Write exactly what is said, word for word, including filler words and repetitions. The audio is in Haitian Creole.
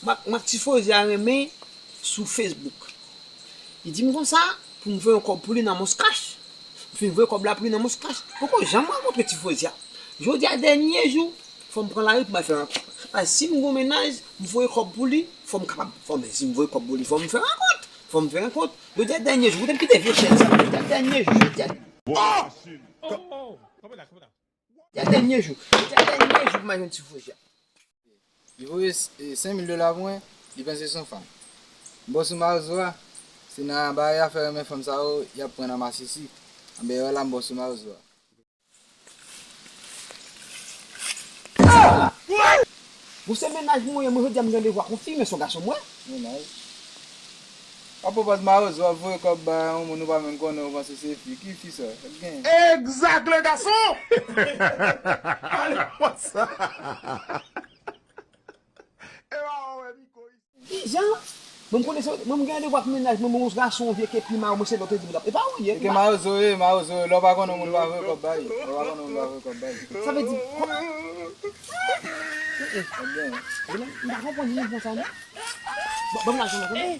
M ak, m ak Ti Fozya renmen sou Facebook. Li di m konsa, pou m voye yon kòb pou li nan Mons Cash. M fin voye kòb la pou li nan Mons Cash. Poko janm rankontre Ti Fozya. Jodi a dènye jou, fò m pran lari pou m al fè rankont. Paske si m gon mennaj, m voye kòb pou li, fò m kapab, fò m, si m voye kòb pou li, fò m fè rankont. Fò m fè rankont. Jodi a dènye jou, kote m kite vye chèn sa? Jodi a dènye jou, jodi a, jodi a dènye jou, jodi a dènye jou pou m al jwenn Ti Fozya. Li voye, e, senk mil dola pou mwen, li panse se yon fanm. M bò sou mawozo a, se nan bagay afè renmen fanm sa yo, y ap pran nan masisi. Anben, wè la, m bò sou mawozo a. Ou se mennaj mwen ye, mwen jodi a m gen randevou ak yon fi, men se yon gason mwen. Mennaj. Apwopò de mawozo ap voye kòb bay yon moun ou pa menm konnen, ou panse se fi. Ki fi sa? L ap gen. Exact, le garçon! Ale, what's up? E pa wè Miko isit. Kijan? Mwen m konnen se, mwen m gen randevou ak mennaj mwen, mwen yon gason vye kepi mayo, mwen se lòt di m la. E pa ou ye? E ke mawozo ye, mawozo ye. Lè w pa konnen moun pa voye kòb bay. Lè w pa konnen moun pa voye kòb bay. Sa vle di, kòman? Eh, eh. Ebyen. Ebyen, m pa konprann mouvman sa non. Ban, ban m lajan mwen konnen.